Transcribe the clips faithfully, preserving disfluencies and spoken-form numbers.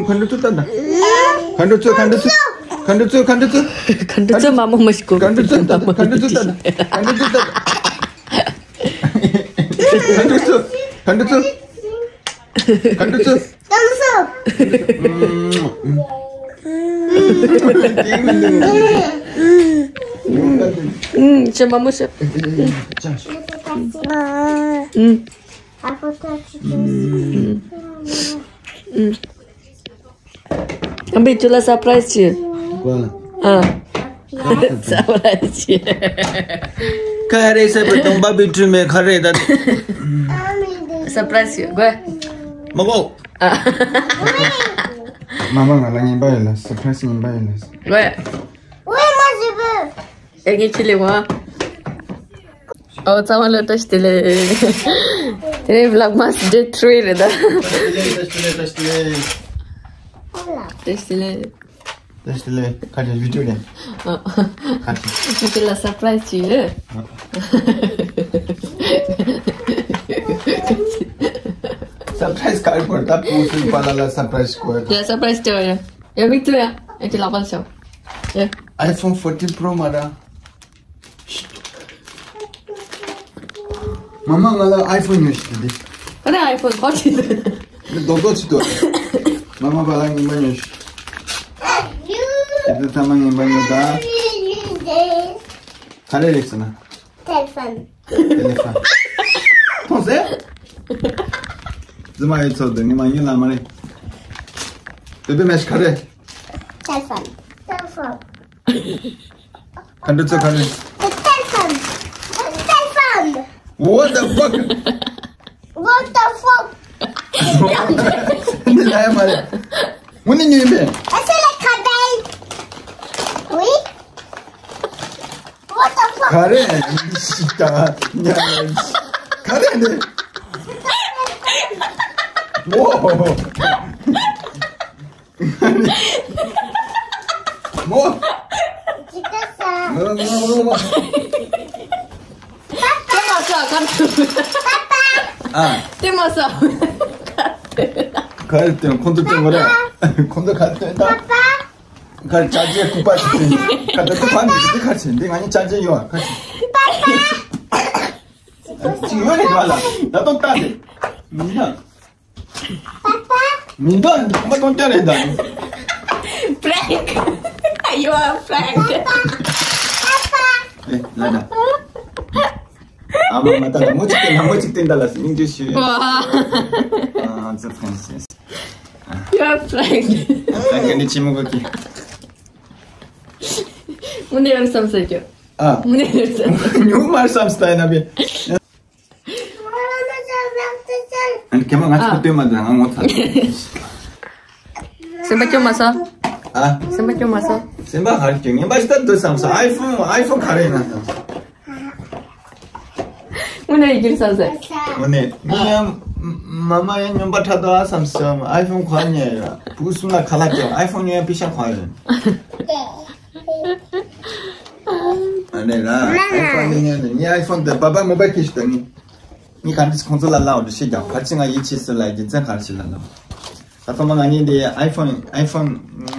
ཁ་འདྲ་ཚོ་ལྟ་ད། ཁ་འདྲ་ཚོ་ཁ་འདྲ་ཚོ། ཁ་འདྲ་ཚོ་ཁ་འདྲ་ཚོ། ཁ་འདྲ་ཚོ་མ་མོ་མ་ཞིག་གོ། ཁ་འདྲ་ཚོ་ལྟ་ད། ཁ་འདྲ་ཚོ་ལྟ་ད། ཁ་འདྲ་ཚོ་ལྟ་ད། ཁ་འདྲ་ཚོ། ཁ་འདྲ་ཚོ། ཁ་འདྲ་ཚོ། ཨུམ། ཅི་མ་མོ་ཤི། ཨུམ། ཨུམ། ཨམ་བི་ཁྱོད་ལ་སར་པ་རའི་ཛི་བྱེད། ཨ། སར་པ་རའི་ཛི་བྱེད། ག་རེ་ཟེར་བ་དང་བ་བི་ཁྲུ་མེ་ག་རེ་ད། སར་པ་རའི་ཛི་བྱེད་དགོས། མ་གོ། ཨ། མ་མ་ང་ལ་ངན་པ་ཡོད་ལ། སར་པ་རའི་ཛི་ངན་པ་ཡོད་ལ། དགོས། ཨེ་ངས་ཁྱི་ལས་བ། ཨོ་ཚང་མ་ལ་བཀྲ་ཤིས་བདེ་ལེགས། དེ་རིང་ཝི་ལོག་མཱས་ཌེ་ཐི་རི་རེད་ད། བཀྲ་ཤིས་བདེ་ལེགས། བཀྲ་ཤིས་བདེ་ལེགས། བཀྲ་ཤིས་བདེ་ལེགས། བཀྲ་ཤིས་བདེ་ལེགས། བཀྲ་ཤིས་བདེ་ལེགས། ཁ་ཅིག་བི་ཌི་ཡོ་ལེན། ཨ། ཁ་ཅིག་ཁྱོད་ལ་སར་པ་རའི་ཛི་ཅིག་ཡོད། ཨ། སར་པ་རའི་ཛི་ག་རེ་དགོས་ད། ཕུ་སུ་པ་ལ་ལ་སར་པ་རའི་ཛི་དགོས་ཡ། ཡ་སར་པ་རའི་ཛི་སྟེར་བ་ཡ། ཡ་མིག་ཙུ་ཡ། ཨེ་ཅི་ལག་པ་ལ་ཤོག་ཡ། ཨའི་ཕོན་ཕོར་ཊིན་པྲོ་མ་ར། མ་མ་ང་ལ་ཨའི་ཕོན་ཉོས་ཤིག་དེ། ཨ་ནི་ཨའི་ཕོན་ཕོར་ཊིན་དེ། འདི་རྡོག་རྡོག་ཅིག་འདུག་མ་མ་བ་ལ་ངན་པ་ཉོས་ཤིག་དེ་ཚོ་ཚང་མ་ངན་པ་ཉོས་ད། ག་རེ་རེད་ཟེར་ན། ཏེ་ལེ་ཕོན། ཏེ་ལེ་ཕོན། མཐོང་ཟེར། རྫི་མ་ཡོད་ཚོད་འདི་ངས་མ་ཉོས་ལ་མ་རེད། དེ་དཔེ་མེད་ཤི་ག་རེ། ཏེ་ལེ་ཕོན། ཏེ་ལེ་ཕོན། ག་འདྲ་ཚོད་ག་རེ། ཏེ་ལེ་ཕོན། ཏེ་ལེ་ཕོན། What the fuck? What the fuck? འདི་ལ་ཡ་མ་རེད། དངོས་གནས་ཉོས་མེད། ཨ་ཤ་ལ་ཁ་བེལ། ཝི། What the fuck? ག་རེ་ཤི་ད་ཉ། ག་རེ་ནི། ཨོ། མོ། ཅི་ཀ་ས། མོ་མོ་མོ་མོ། ཏེ་མ་ས་ག་ཨ། ཏེ་མ་ས། ག་རེ་སྟོན། ཁོང་ཚོ་སྟོན་གོ་རེད། ཁོང་ཚོ་ག་རེ་སྟོན་ད། ག་རེ་ཅ་ཅེ་ཁུག་པ་ཞིག་སྟོན། ག་རེ་ད་ཁ་ནས་འདི་ཁ་ཆེ་འདི་ང་གཉིས་ཅ་ཅེ་ཡོད་ཁ་ཆེ། ཅི་ཡོད་རེད་བ་ལ་ད་དུང་ལྟ་དེ། མི་འདང་། མི་འདང་མ་གཏོང་རྐྱང་རེད་ད། Prank. You are prank. ཨེ་ལ་ད། ཨ་མ་མ་ད་ལ་མོ་ཅིག་སྟེར་ལ་མོ་ཅིག་སྟེར་ད་ལ་སྙིང་རྗེ་ཞུ། ཨ་ཛི་ཕན་སེ། You are prank. ད་ག་ནས་ཅི་མོ་གོ་ཀི། དངོས་གནས་ཡོད་བསམ་ས་ཀྱོ། ཨ། དངོས་གནས་ཡོད་བསམ་ས། ཉུང་མར་བསམ་སྟ་ཡིན་ན་བི། ཨ་ནི་ཁྱེད་མ་ང་ཚོ་ལྟོས་མ་འདུག་ང་ངོ་ཚ། སེམས་པ་སྐྱོ་མ་ས། ཨ། སེམས་པ་སྐྱོ་མ་ས། སེམས་པ་ཧར་སྐྱོ་ངན་པ་ཞིག་ད་འདུག་བསམ་ས། ཨའི་ཕོན་ཨའི་ཕོན་ག་རེ་ཡིན་ན་བསམ་ས། དངོས་གནས་ཡིན་གྱི་བསམ་ས། དངོས་གནས་ངས་ཡང་མ་མ་ཡང་སྨྱོན་པ་ཁྲ་དོ་ཨ་བསམ་ས། ཨའི་ཕོན་ག་ཉན་ཡོད། བུ་གསུམ་ལ་ཁ་ལག་སྟེར་ཨའི་ཕོན་ཉོ་ཡང་པེ་ཤ་ག་ཡོད། ཨ་ནི་ར། ཨའི་ཕོན་ནི་ཉན་ནི་ངའི་ཨའི་ཕོན་དེ་པ་པ་མོ་བའི་ཁྱི་ཞིག་དང་ངའི། ངའི་ག་འདྲ་ཁོང་ཚོ་ལ་ལབ་འོ་དུ་ཤེས་ཀྱང་ག་ཅི་ང་ཡིད་ཆེས་སུ་ལ་རྒྱུ་མཚན་ག་ཅི་ལ་ལབ། ད་ཐོག་མ་ང་གཉིས་དེ་ཨའི་ཕོན་ཨའི་ཕོན་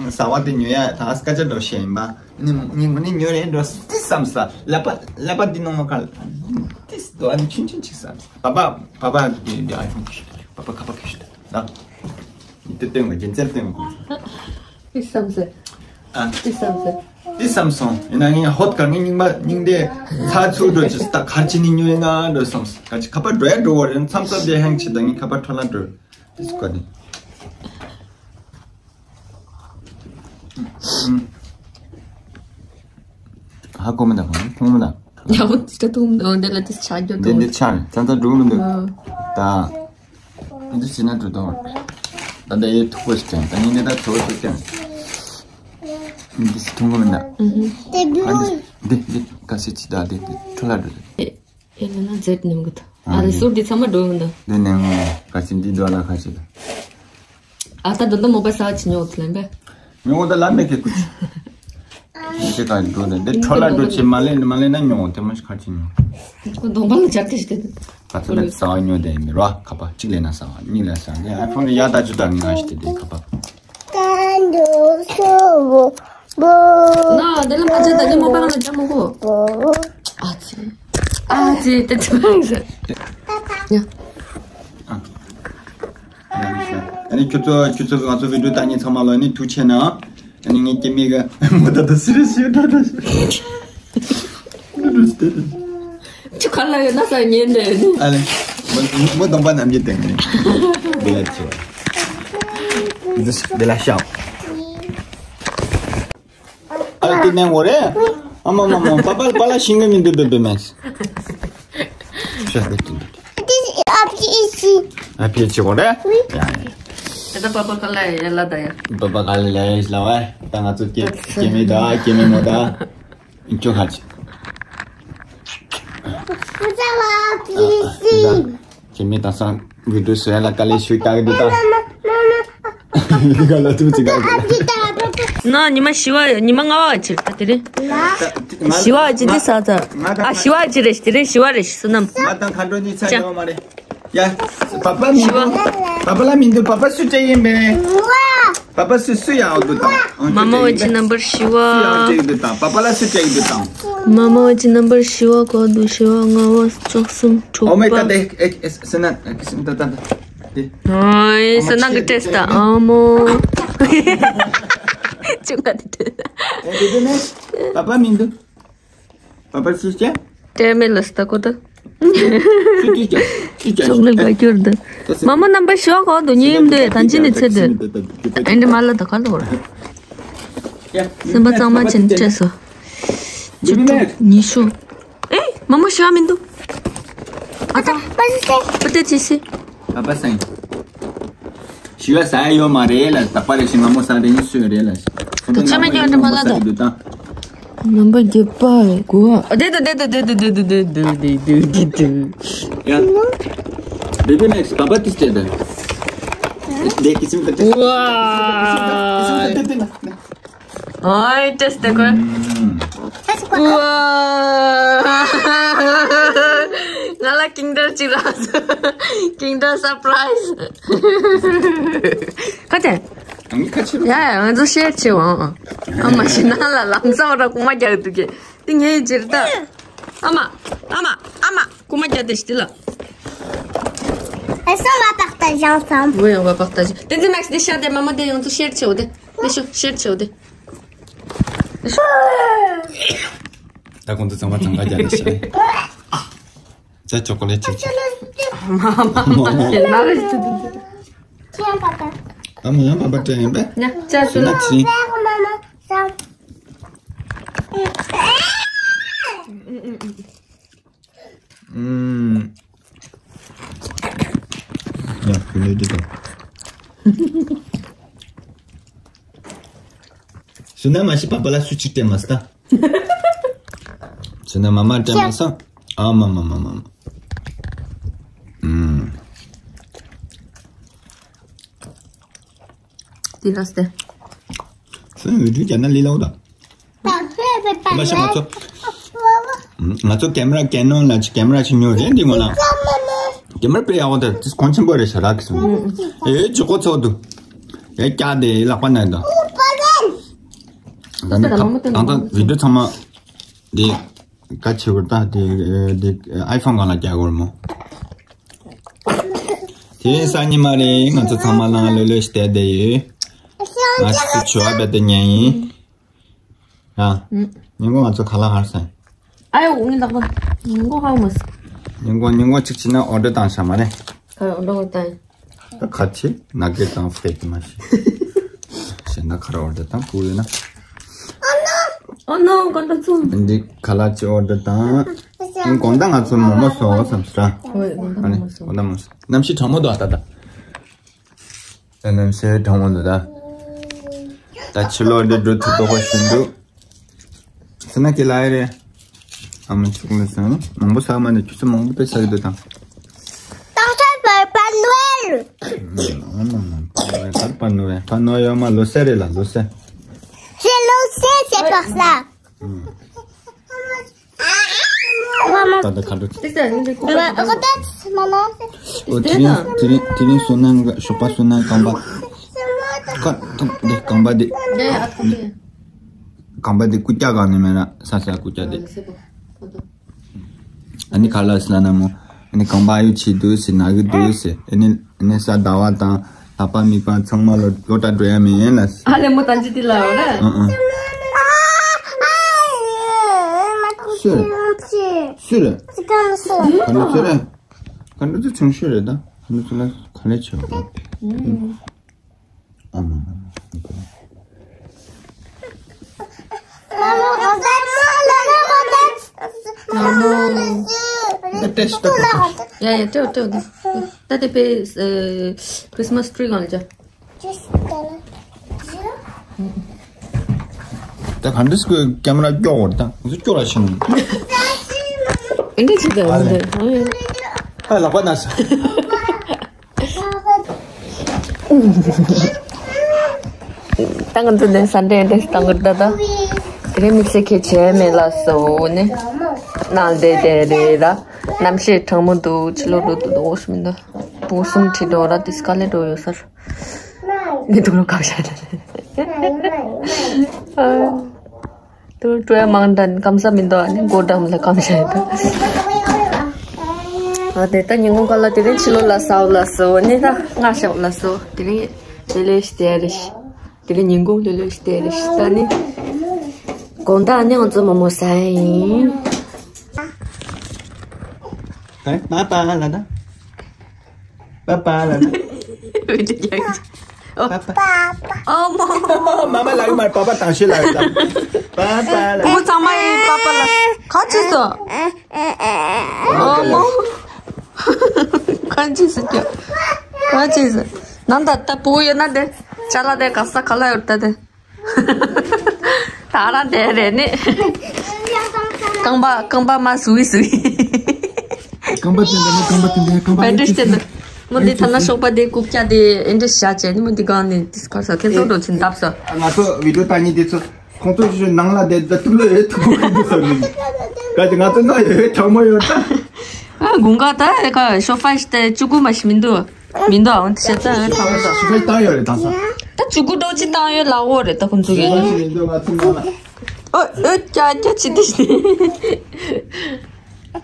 གསར་བ་དེ་ཉོ་ཡ་ད་སྐད་ཆ་འགྲོ་ཤེས་ཡིན་པ། ནི་ནི་ཉོ་རེད་འགྲོ་ཏི་བསམ་ས་ལ་པ་ལ་པ་འདི་ནང་མ་ག་ཏི་སི་དོ་ཨ་ནི་ཆུན་ཆུན་ཅིག་བསམ་ས། པ་པ་པ་པ་དེ་དེ་ཨའི་ཕོན་ཁྱི་ཞིག་དང་པ་པ་ཁ་པ་ཁྱི་ཞིག་དང་། ཡིན་ཏེ་སྟོན་དགོས་རྒྱུ་མཚན་སྟོན་དགོས། ཏི་བསམ་སེ། ཨ། ཏི་བསམ་སེ། ཏི་བསམ་སོང་། ཡིན་ན་ངས་ཧོད་ག་ངའི་སྙིང་པ་སྙིང་དེ་ཚ་ཚུར་འགྲོ་ཅི་ད་གར་ཅི་ནི་ཉོས་ན་འགྲོ་སོང་། ག་ཅི་ཁ་པར་འགྲོ་ཡ་འགྲོ་བ་རེད་མཚམས་མཚམས་དེ་ཧེང་ཆེ་ད་ངའི་ཁ་པར་འཕྲོ་ལ་འགྲོ། ཏི་སི་ཀོ་ནི། ཧ་གོ་མི་འདུག་གོ་མཐོང་མི་འདུག་ཡ་བོ་ཏི་ཏ་ཐུང་འདི་ལ་ཏི་ཆ་རྒྱུ་འདི་འདི་ཆ་ནས་ཙང་ཙང་འགྲོ་མི་འདུག་ད། འདི་ཕྱི་ན་འགྲོ་དང་། ད་ལྟ་ཡེ་ཐུག་པ་ཞིག་ཀྱང་ད་ངས་འདི་ད་ཚོ་ཞིག་ཀྱང་། འདི་སི་ཐུང་གི་མིན་ད། ཨ་འདི་འདི་འདི་ག་སི་ཅི་ད་འདི་འདི་ཁྲོ་ལ་འགྲོ། ཨེ་ལ་ན་མཛད་ནམ་གི་ད། ཨ་རི་སོར་འདི་ཚང་མ་འགྲོ་མི་འདུག་འདི་ནས་ངོ་ག་སི་འདི་འགྲོ་ལ་ཁ་ཅི་ད། ཨ་ད་འདི་འདི་མོ་པ་ས་ཅི་ཉོ་ཚུལ་ལན་པས། ཉོ་ད་ལ་མེད་ཀི་ཀུ་ཅི། ཅི་ག་འགྲོ་ནས་འདི་འཕྲོ་ལ་འགྲོ་ཆེ་མ་ལེན་མ་ལེན་ན་ཉོ་དེ་མ་ཤི་ཁ་ཆེ་ཉོ། ཁོ་གདོང་པ་ལ་སྦྱར་ཏེ་ཞིག་དེ། ཁ་ཚ་ལ་ཟ་བ་ཉོ་དེ་མི་རོ་ཁ་པ་གཅིག་ལེན་ན་ཟ་བ་གཉིས་ལེན་ཟ་དེ་ཨའི་ཕོན་ཡ་ད་ཅུ་ད་ང་ཞིག་དེ་དེ་ཁ་པ། ན་དེ་ལ་མ་ཅི་ད་ཅི་མོ་པ་ལ་ཅི་མོ་གོ། ཨ་ཙི། ཨ་ཙི་དེ་ཅི་མ་ཡིན་ཟེར། ཨ་ནི་ཁྱོད་ཚོ་ཁྱོད་ཚོ་ང་ཚོ་བི་ཌིའོ་ལྟ་མཁན་ཚང་མ་ལ་ནི་ཐུགས་ཆེ་ན། ཨ་ནི་ངའི་སྐྱེ་དམན་གི་མོ་ད་ད་སི་རི་སི་ད་ད་སི། ཁྱོད་ག་ལ་ཡོད་ན་ས་ཉན་འདྲ་ཡོད་ནི། ཨ་ལེ། མོ་མོ་གདོང་པ་ནམ་རྒྱུན་དེ་ནི། བི་ལ་ཆེ་བ། བི་ལ་ཤའོ། ཨ་ལེ་དེ་ནས་འོ་རེད། ཨ་མ་མ་མ་པ་པ་པ་ལ་ཤིང་གི་མི་འདུག་འདུག་འདུག་མེད། ཤ་འདུག་འདུག་འདུག་ཨ་ཕི་ཅི་གོ་རེད། ཡ་ཡ། ད་ད་པ་པ་ག་ལ་ཡ་ལ་ད་ཡ། པ་པ་ག་ལ་ཡ་ལ་བ། ད་ང་ཚོ་སྐྱེ་སྐྱེ་མེད་ད་སྐྱེ་མེད་མོ་ད། ཁྱོད་ཁ་ཅིག་སྐྱེ་མེད་ད་སང་བི་ཌིའོ་བཟོ་ཡ་ལ་དཀའ་ལས་ཞུ་ལྟ་གི་འདུག་ད། ག་ལ་ཐུག་ཅིག་ག་ག་ན་ཉི་མ་བཞི་བ་ཉི་མ་ལྔ་བ་ཅིག་ད་དེ་རེད། བཞི་བ་ཅིག་དེ་ས་ཚ། ཨ་བཞི་བ་ཅིག་རེད་དེ་རེད་བཞི་བ་རེད་བསོད་ནམས། ང་དང་མཁའ་འགྲོ་གཉིས་ཆ་ཡོད་མ་རེད། ཡ། པ་པ་མི་འདུག་པ་པ་ལ་མི་འདུག་པ་པ་སུ་སྤྲད་ཡིན་པས། པ་པ་སུ་སུ་ཡག་འདུག་དང་། མ་མོ་འོ་ཅི་ནམ་བར་བཞི་བ། སུ་ཡག་འདུག་དང་པ་པ་ལ་སུ་སྤྲད་ཡིན་འདུག་དང་། མ་མོ་འོ་ཅི་ནམ་བར་བཞི་བ་གོ་འདུག་བཞི་བ་ལྔ་བ་བཅུ་གསུམ་དྲུག་པ། ཨོ་མའི་ག་དེ་ཨེ་ཨེ་སེ་ན་ཨེ་ཀི་སིམ་ད་ད་ད་དེ། ཨོའི་སེ་ན་གི་ཏྲེས་ད་ཨ་མོ། ཅུང་ག་དེ་ཏྲེས་ད། ཨེ་དེ་དེ་ནས་པ་པ་མི་འདུག་པ་པར་སུ་ཅེ། ཏྲེ་མེ་ལ་སྟ་ཀོ་ད། སུ་ཅི་ཅེ། སུ་ཅེ། ཅོག་ལེ་བ་ཀྱུར་ད། མ་མོ་རྣམ་པ་ཤོག་གོ་འདུག་ཉིན་འདུག་ད་ཅི་ནི་ཚེ་འདུག་ཨེ་འདྲི་མ་ལ་ད་ག་ལོར། སེམས་པ་གཙང་མ་ཅན་སྤྲད་སོ། བཅུ་དྲུག་ཉི་ཤུ། ཨེ་མ་མོ་ཤོག་མི་འདུག་ཨ་ད། པ་ཏེ་ཅི་སི། པ་པ་སེང་། ཞུ་བ་ཟ་ཡ་ཡོད་མ་རེད་ལ་ད་པ་རེ་ཞིག་ང་མོ་ས་རེ་ཉི་ཤུ་རེད་ལ། ད་ཆ་མེད་ཀྱང་འདྲ་མ་ལ་ད། ནམ་བར་བརྒྱད་པ་དགུ་བ། ཨ་དེ་ད་དེ་ད་དེ་ད་དེ་ད་དེ་ད་དེ་ད་དེ་ད། ཡ། བེ་བི་མེག་སི་པ་པ་ཏིས་ཏེ་ད། དེ་ཀི་སིམ་ད་དེ། ཝ། ཨོའི་ཏེས་ཏེ་ཀོ། ཝ། ང་ལ་ཀིང་ཌར་ཅིག་རག་སོང་། ཀིང་ཌར་སར་པ་རའི་ཛི། ཁ་ཏེ། ཨང་ཁ་ཆེ་རུ། ཡ་ཡ་ང་ཚོ་ཤེར་བྱེད་འོང་། ཨ་མ་ཞིག་ནང་ལ་ལམ་སང་ར་རྐུ་མ་རྒྱག་འདུག་གས། དེ་ངའི་ཇིར་ད། ཨ་མ། ཨ་མ། ཨ་མ། རྐུ་མ་རྒྱག་དེ་ཞིག་དེ་ལ། ཨེ་སོ་མ་པག་ཏ་ཞང་སམ། ཝེ་ཡང་བ་པག་ཏ་ཞང་། དེ་ཚེ་མེག་སི་དེ་ཤར་དེ་མ་མོ་དེ་ཡོང་ཚུལ་ཤེར་བྱེད་འོ་དེ། དེ་ཤོ་ཤེར་བྱེད་འོ་དེ། ད་ཁོང་ཚོ་ཚང་མ་ཚང་མ་རྒྱག་དེ་ཤར། ད་ཅོ་ཀོ་ལེ་ཊི་ཅིག་ཅིག་མ་མ་མ་མ་ན་རེ་ཅི་དེ། ཁྱེད་པ་ཏ། ཨ་མ་ཡང་པ་པ་ཏྲེ་ཡིན་པས། ཉ་ཅ་སུ་ན་ཅི། ཨུམ། ཡ་ཁུ་ནུ་དེ་དང་། སུ་ན་མ་ཤི་པ་པ་ལ་སུ་ཅིག་སྟེ་མ་སྟ། སུ་ན་མ་མ་ཏྲེ་མ་སོང་། ཨ་མ་མ་མ་མ་མ། ཨུམ། དེ་ལ་སྟེ། སུ་ཡང་ཡུ་ཊུབ་ཅེ་ནལ་ལི་ལའོ་ད། མ་ཤ་ང་ཚོ། ང་ཚོ་ཀེམ་ར་ཀེ་ནོན་ལ་ཅི་ཀེམ་ར་ཅིག་ཉོས་རེད་འདི་མོ་ལ། ཀེམ་ར་དཔེ་ཡག་པོ་དེ་ཅིག་གོང་ཆེན་པོ་རེད་ཤ་རག་གི་སོང་། ཨེ་ཅི་གོ་ཚོགས་འདུག་ཨེ་ཀྱ་དེ་ལག་པ་ན་ད། ད་ནི་ད་ད་བི་ཌིའོ་ཚང་མ་དེ། ག་ཆེ་བར་ད་དེ་དེ་ཨའི་ཕོན་གང་ལ་རྒྱག་དགོས་མོ། དེ་སང་ཉི་མ་རེད། ང་ཚོ་ཚང་མ་ལ་ལོ་ལོ་ཞིག་བསྡད་བསྡད་ཡོད། ང་ཚོ་ཚོ་ཆུ་བ་བསྡད་དེ་ཉན་ཡིན། ཨ། ཉིན་གུང་ང་ཚོ་ཁ་ལག་ཧར་སང་། ཨ་ཡོ་ངི་ལག་པ། ཉིན་གུང་ཧ་མོ་སི། ཉིན་གུང་ཉིན་གུང་གཅིག་བྱས་ན་ཨོ་ཌར་བཏང་ཤག་མ་རེད། ཁ་ཨོ་ཌར་བཏང་། ད་ཁ་ཆེ་ན་གེ་དང་ཕེ་ཏི་མ་ཤི། ཤེ་ན་ཁ་ར་ཨོ་ཌར་དང་ཕུ་ཡོད་ན། ཨོ་ནོ་གོན་ད་ཚུ། འདི་ཁ་ལག་ཅི་ཨོ་ཌར་དང་། གོང་ད་ང་ཚོ་མོ་མོ་སོ་སམ་སྲ། ཧོꯏ་གོང་ད་མོ་མོ་སོ། གོང་ད་མོ་སོ། གནམ་གཤིས་གྲང་མོ་འདུག་ཨ་ད་ད། ད་གནམ་གཤིས་གྲང་མོ་འདུག་ད། ད་ཕྱི་ལོགས་འདི་འགྲོ་ཐུབ་དོ་ཧོ་ཤིན་འདུག་སེ་ན་ཀེ་ལ་ཡ་རེ། ཨ་མ་ཆུག་ལ་སང་མང་པོ་ས་མ་ནི་ཆུ་ཚོད་མང་པོ་དཔེ་ས་ཡི་འདུག་དང་། ཏང་ཏང་པར་པར་ནོ་ཨེལ། ཨ་མ་མ་པར་པར་ནོ་ཨེལ་པར་ནོ་ཨེལ་ཡོད་མ་ལོ་སེ་རེད་ལ་ལོ་སེ། ཧེ་ལོ་སེ་སེ། Par ça. ད་ལྟ་ཁ་འགྲོ། Regarde, maman. ཨོ། དེ་རིང་དེ་རིང་དེ་རིང་བསོད་ནམས་ཞོགས་པ་བསོད་ནམས་རྐང་པ། ཁ་འདི་རྐང་པ་འདི། རྐང་པ་འདི་རྐུབ་བཀྱག་སྒང་ནས་མེད་ན་ས་ས་རྐུབ་བཀྱག་འདི། ཨ་ནི་ཁ་ལག་ཟ་ན་མོ། ཨ་ནི་རྐང་པ་གཡུག་བྱེད་དུས་ཟེར་ན་གི་འདུག་ཟེར། ཨ་ནི་ཨ་ནི་ས་ཟླ་བ་དང་ལྷག་པ་མིག་པ་ཚང་མ་ལ་སློབ་གྲྭ་འགྲོ་ཡ་མེད་ལ། ཨ་ལེ་མོ་ད་ཅི་དེ་ལ་འོ་ར། ཨང་ཨང་། སུ་རེད། སུ་རེད། ག་འདྲ་ཚོ་རེད། ག་འདྲ་ཚོ་ཆུང་ཤོས་རེད་ད། ག་འདྲ་ཚོ་ལ་ག་ལེ་ཆེ་བ། ཨ་མ། ཡ་ཡ་སྤྲོ་སྤྲོ། ད་དེ་པེ་Christmas tree གང་ལ་ཅག་ད་ག་འདྲ་སི་ཀེམ་ར་སྐྱོག་བར་ད་ང་ཚོ་སྐྱོག་ར་ཤི་ནོ། ཨེ་འདྲ་ཅི་ད་ཨ་ལེ། ཨ་ལག་པ་ན་ས། ད་ང་ཚོ་ནས་ས་འདྲེན་འདྲེན་བཏང་གི་ད་ད། དེ་རིང་དམིགས་བསལ་གལ་ཆེ་མེད་ལ་སོ་ནི། ནང་བསྡད་བསྡད་རེད་ར། གནམ་གཤིས་གྲང་མོ་འདུག་ཕྱི་ལོགས་འགྲོ་འདུག་འོ་སུ་མི་འདུག་བུ་གསུམ་ཁྲིད་འགྲོ་ར་དེ་སྐ་ལེ་འགྲོ་ཡོད་སར། ནི་འདུག་ལོ་ཁ་བྱ་ད། དུ་ཀྲོའི་མང་དྲན་སྐམ་ས་མི་འདུག་ཨ་ནི་སྒོ་འགྲམ་ལ་སྐམ་ཤ་ཡོད། ཨ་དེ་ད་ཉིན་གུང་ཁ་ལ་དེ་རིང་ཕྱི་ལོགས་ལ་ཟའོ་ལ་སོ་ནི་ད་སྔ་ཞོགས་ལ་སོ་དེ་རིང་ལེ་ལེ་ཤི་དེ་རེ་ཤི། དེ་རིང་ཉིན་གུང་ལེ་ལེ་ཤི་དེ་རེ་ཤི་ད་ནི། དགོང་དག་ནི་ང་ཚོ་མོ་མོ་ཟ་ཡིན། ད་ད་ད་ལ་ད། པ་པ་ལ་ན། ཨོ། པ་པ། ཨོ་མོ། མ་མ་ལ་ཡོད་མ་རེད། པ་པ་དང་ཤེས་ལ་ཡོད་ད། པ་པ་ལ། བུ་ཚང་མ་ཡི་པ་པ་ལ། ག་ཅི་སོ། ཨོ་མོ། ག་ཅི་སོ་ཀྱོ། ག་ཅི་སོ། ནང་ད་ད་བུ་ཡོད་ན་དེ། ཅ་ལག་དེ་ག་ས་ག་ལ་ཡོད་ད་དེ། ད་རང་དེ་རེད་ནི། རྐང་པ་རྐང་པ་མ་སུའི་སུའི། རྐང་པ་བསྟན་དང་ནི་རྐང་པ་བསྟན་དང་རྐང་པ་ཨེ་འདྲ་བསྟན་དང་། མོ་འདི་ཐ་ན་ཤོག་པ་འདི་རྐུབ་བཀྱག་འདི་ཨེ་འདྲ་བཞག་བྱས་ནི་མོ་འདི་སྒང་ནས་འདི་སྐར་ས་ཁྱེད་ཚོ་འགྲོ་ཚུན་བཏབ་ས། ང་ཚོ་བི་ཌིའོ་བཏང་མཁན་འདི་ཚོ་ཁོང་ཚོ་ཞུ་ནང་ལ་བསྡད་ད་ཐུག་ལོ་ཡོད་ཐུག་གི་འདུག་ས་མི་འདུག་ག་ཅི་ང་ཚོ་ན་ཡོད་གྲང་མོ་ཡོད་ད། ཨ་དགུན་ཁ་ད་ཨེ་ཁ་ཤོག་ཧྥ་ཞིག་ད་བཅུ་དགུ་མ་ཞིག་མི་འདུག་མི་འདུག་ཨང་ཤ་ཚ་ཨང་ཐང་ད། ཤི་ཁ་བཏང་ཡོད་རེད་དང་ས། ད་བཅུ་དགུ་འགྲོ་ཅི་བཏང་ཡོད་ལ་འོ་རེད་ད་ཁོང་ཚོ་གི། ཤི་ཁ་ཞིག་མི་འདུག་ང་ཚོ་ནང་ལ། ཨོ་ཨོ་ཀྱ་ཀྱ་ཅི་དེ་ཤི། ད་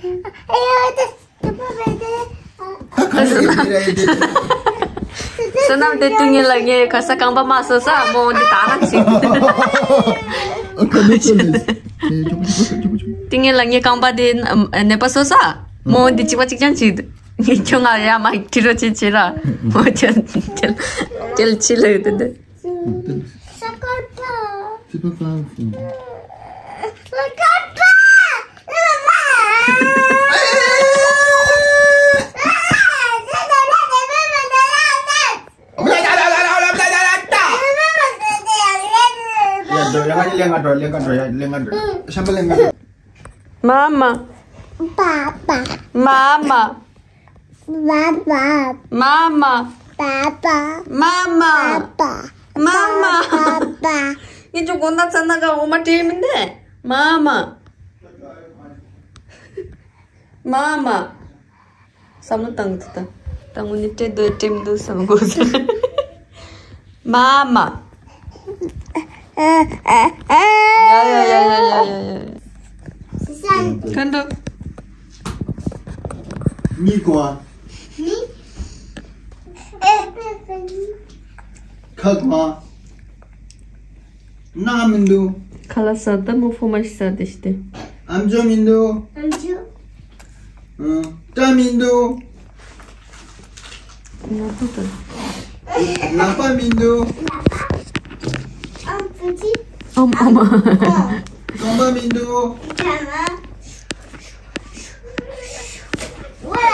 ག་རེ་ཡིན་རེད་དེ། བསོད་ནམས་དེ་དུས་ངེད་ལ་ངས་ག་ས་རྐང་པ་མ་སོ་ས་མོ་འདི་ད་རང་ཞིག་ཁ་ནུ་ཚོ་ལས། དེ་ངེད་ལ་ངའི་རྐང་པ་དེ་ནད་པ་སོ་ས་མོ་འདི་གཅིག་པ་གཅིག་རྐྱང་ཅིག་ཁྱོད་ང་ཡ་མ་ཁྱི་རོ་ཆེ་ཆེ་ར། མོ་ཁྱོད་ཁྱོད་ཁྱོད་ཆི་ལ་ཡོད་དེ། C'est pas grave. Mama. Papa. Mama. Papa. Mama. Papa. Mama. Papa. Mama. Papa. Ni chu konda tsana ka oma te minde. Mama. Mama. Samlo tang ta. Tang ni te do te mdu sam go. Mama. ཡ་ཡ་ཡ། ཁ་འདུག་མི་གོ་ཨ། ཁ་གོ་ཨ། ན་མི་འདུག་ཁ་ལག་ཟ་ད་མོ་ཕོ་མ་ཞིག་ཟ་དེ་ཞིག་དེ། ཨམ་ཅོག་མི་འདུག་ཨམ་ཅོག་སྐྲ་མི་འདུག་ནག་པོ་དང་། ལག་པ་མི་འདུག་ཨམ་ཨམ། རྐང་པ་མི་འདུག་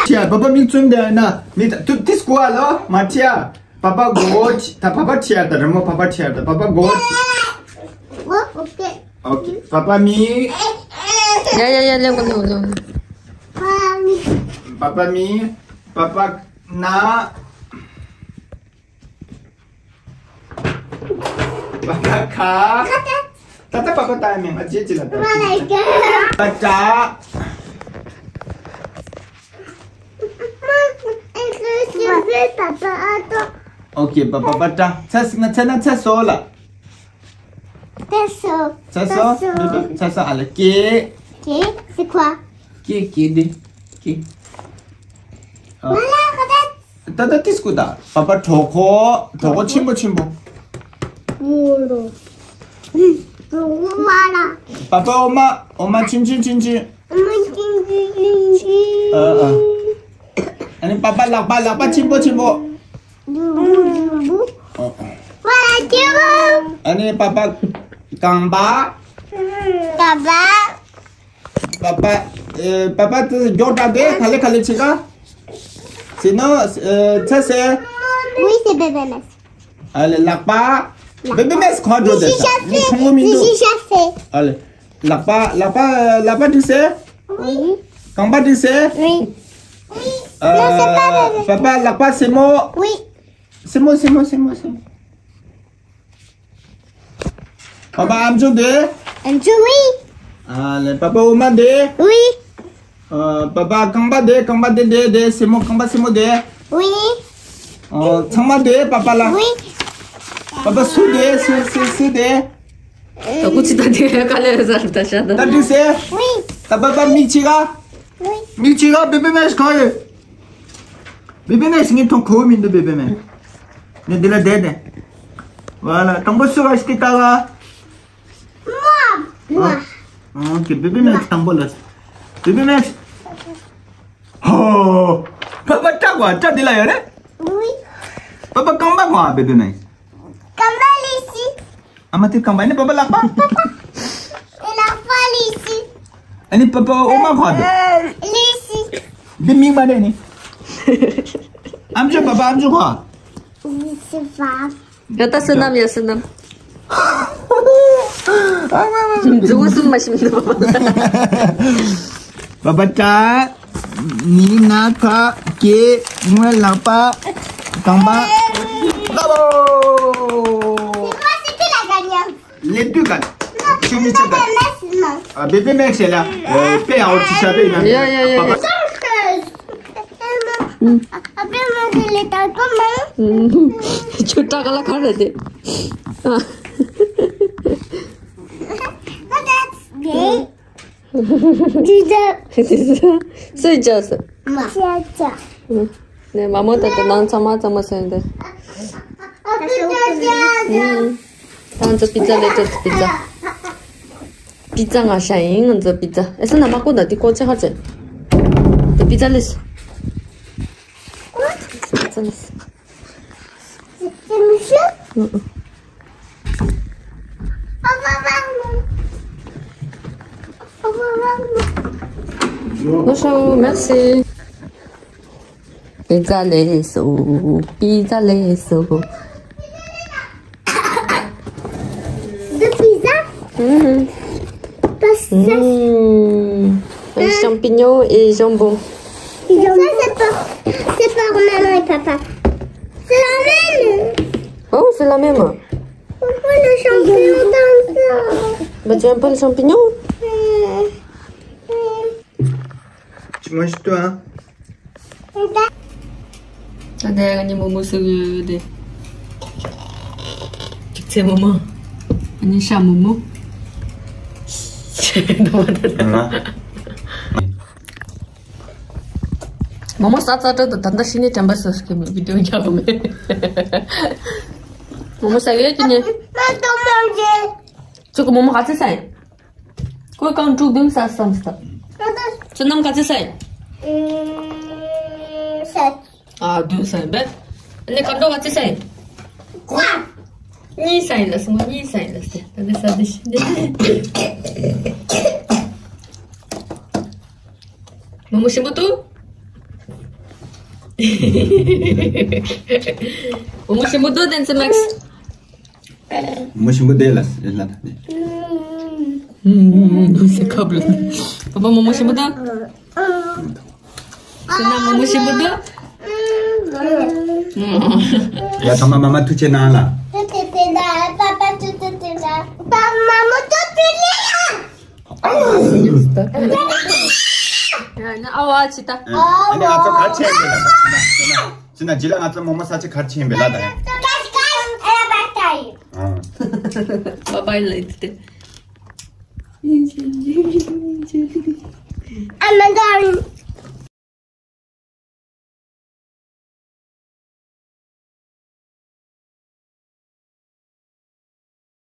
ཁྱི་ཡ་པ་པ་མིག་བཙུམ་བསྡད་ན་མི་ད་དུ་ཏིས་ཀུ་ཨ་ལོ་མ་ཁྱི་ཡ། པ་པ་གོ་ད་པ་པ་ཁྱི་ཡ་ད་རི་མོ་པ་པ་ཁྱི་ཡ་ད་པ་པ་གོ་ཨོ་ཁེ། ཨོ་ཁེ། པ་པ་མི། ཡ་ཡ་ཡ་ལེན་གོ་ལེན་གོ་ལེན་གོ་པ་པ་མི། པ་པ་ན། པ་པ་ཁ། ད་ལྟ་པ་པ་ལྟ་ཡ་མེད། ང་རྗེས་ཅི་ལ་ལྟ། པ་ལྟ། ཨོ་ཁེ། པ་པ་པ་ལྟ། ཚ་སི་ང་ཚ་ན་ཚ་སོ་ལ། ཚ་སོ། ཚ་སོ། ཚ་སོ། ཚ་སོ་ཨ་ལ་ཀེ། ཀེ་སི་ཁ། ཀེ་ཀེ་འདི། ཀེ། ཨ། ད་ད་ཏིས་ཀུ་ད། པ་པ་གྲོད་ཁོག་གྲོད་ཁོག་ཆེན་པོ་ཆེན་པོ། པ་པ་འོ་མ་འོ་མ་ཆུང་ཆུང་ཆུང་ཆུང་། ཨ་ཨ། ཨ་ནི་པ་པ་ལག་པ་ལག་པ་ཆེན་པོ་ཆེན་པོ། ཨ་ཨ། ཨ་ནི་པ་པ་རྐང་པ། རྐང་པ། པ་པ། ཨེ། པ་པ་དེ་མགྱོགས་དྲགས་དེ་ག་ལེ་ག་ལེ་བྱེད་ག། ཟེར་ན། ཨེ། ཚ་སེ། Oui, c'est bébé Max. ཨ་ལེ་ལག་པ། Bébé Max ག་འགྲོ་དེ་ས། ངས་ཁྲུང་བོ་མི་འདུག J'ai déjà fait. ཨ་ལེ། ལག་པ་ལག་པ་ལག་པ་འགྲིག་སེ། Oui. རྐང་པ་འགྲིག་སེ། Oui. ཨ། Non, c'est pas bébé. པ་པ་ལག་པ་སེན་མོ། Oui. སེན་མོ་སེན་མོ་སེན་མོ་སེན་མོ། པ་པ་ཨམ་ཅོག་དེ། ཨམ་ཅོག་ཝི། ཨ་ལེ། པ་པ་འོ་མ་དེ། ཝི། ཨ། པ་པ་རྐང་པ་དེ་རྐང་པ་དེ་དེ་དེ་སེན་མོ་རྐང་པ་སེན་མོ་དེ། ཝི། ཨ། ཚང་མ་དེ་པ་པ་ལ། ཝི། པ་པ་སུ་དེ་སུ་སུ་སུ་དེ། ད་ཀུ་ཅི་ད་དེ་ག་ལེ་ཟ་ད་ཤ་ད། ད་འགྲིག་སེ། ཝི། ད་པ་པ་མིག་ཕྱེ་ག། ཝི། མིག་ཕྱེ་ག། Bébé Max ག་ཡོད། Bébé Max ངས་མཐོང་གོ་མི་འདུག Bébé Max། ངས་འདི་ལ་བསྡད་དེ། ཝ་ལ། དང་པོ་སུ་ག་ཞིག་ལྟ་ག། ཨོ་ཁེ། Bébé Max དང་པོ་ལ། Bébé Max། ཧོ། པ་པ་སྐྲ་གོ་སྐྲ་འདི་ལ་ཡོད་རེད། ཝི། པ་པ་རྐང་པ་གོ་Bébé Max། རྐང་པ་ལི་སི། ཨ་མ་དེ་རྐང་པ་ནི་པ་པ་ལག་པ། ལག་པ་ལི་སི། ཨ་ནི་པ་པ་འོ་མ་གོ་འདི། ལི་སི། འདི་མིག་མ་རེད་ནི། ཨམ་ཅོག་པ་པ་ཨམ་ཅོག་གོ། ལི་སི་པ། ཡ་ད་བསོད་ནམས་ཡ་བསོད་ནམས། ཨ་མ་མ་མ། མཛུ་གུ་གསུམ་མ་ཤིམ་འདུག་པ་པ། པ་པ་སྐྲ། ནི་ན་ཁ། ཀེ། སྔོན་ལག་པ། རྐང་པ། Bravo! C'est quoi, c'est qui la gagnante? Les deux gagnants. Non, je me non, dis. Bébé Max, non. Ah, Bébé Max est là. Euh, paix à Ortiz Abel, il a mis. Yeah, yeah, yeah, yeah. Chanteuse. Après, moi, je l'ai dans comment? ཁྱོད་སྐྲ་ག་ལ་ག་རེ་དེ། That's gay. དེ་ཚོ་སུས་བྱས་སོང་། མ། ཅ་ཅ། ནས་མ་མོ་ད་ལྟ་ནང་ཚང་མ་ཚང་མ་སོན་ཏེ། ཨ་ཅ་ཅ་ཅ། ད་ང་ཚོ་པི་ཛ་ལས་ཏེ་པི་ཛ། པི་ཛ་ང་ཤ་ཡིན་ང་ཚོ་པི་ཛ། ཨེ་སོ་ན་མ་ཀོ་ད་དེ་ཀོ་ཅ་ཧ་ཅེ། དེ་པི་ཛ་ལས། པི་ཛ་ལས། C'est monsieur? Bonjour, merci. Pizza leso, pizza leso. De pizza? Mhm. Parce que ça, mhm. Avec champignons et jambon. Et ça, c'est pas, c'est pas maman et papa. C'est la même. Oh, c'est la même. Pourquoi le champignon dans ça? Bah, tu aimes pas le champignon? Euh, euh. Tu manges tout, hein? ད་ལྟ་ང་གཉིས་མོག་མོག་བཟོ་གི་ཡོད་དེ། ཅིག་ཚེ་མོག་མོག་ང་གཉིས་ཤ་མོག་མོག་ང་། མོག་མོག་ཟ་ཚར་དུས་ད་ལྟ་ཤི་ནས་དྲན་པ་གསོས་ཀྱི་མེད། བི་ཌིའོ་རྒྱག་གི་མེད། མོག་མོག་ཟ་གི་ཡོད་ཀྱི་ནི། ཁྱོད་ཀྱི་མོག་མོག་ག་ཚོད་ཟ་ཡིན། ཁོས་རྐང་དྲུག་བདུན་ཟ་བསམ་སྟབས། ཁྱོད་ནམ་ག་ཚོད་ཟ་ཡིན། ཨ། བདུན་ཟ་ཡིན་པས། ཨ་ནི་སྐར་འགྲོ་ག་ཚོད་ཟ་ཡིན། གཉིས་ཟ་ཡིན་ལ་སོང་། གཉིས་ཟ་ཡིན་ལ་སྟེ། ད་ནི་ཟ་དེ་ཤི་འདི། མོག་མོག་ཞིམ་པོ་འདུག་མོག་མོག་ཞིམ་པོ་འདུག་བསྟན་འཛིན་མེག་སི། མོག་མོག་ཞིམ་པོ་འདུག་ལ་ལ་ལ། ཨུམ། ཟེར་ཁབ་ལ། པ་པ་མོག་མོག་ཞིམ་པོ་འདུག་ཟེར་ན་མོག་མོག་ཞིམ་པོ་འདུག་ཡ་ཐོག་མ་མ་མ་ཐུགས་རྗེ་གནང་ལ། Maman, tout, tout, tout, tout. ཡ་ན་ཨ་བ་ཅི་ད། ཨ་ནི་ང་ཚོ་ག་ཆེན་པོ་ལ་ད། ཅི་ན་ཅི་ལ་ང་ཚོ་མོ་མོ་ས་ཆ་ག་ཆེན་པོ་ལ་ད། ཨ། བ་བའི་ལ་ཡིན་ཏེ། I'm done.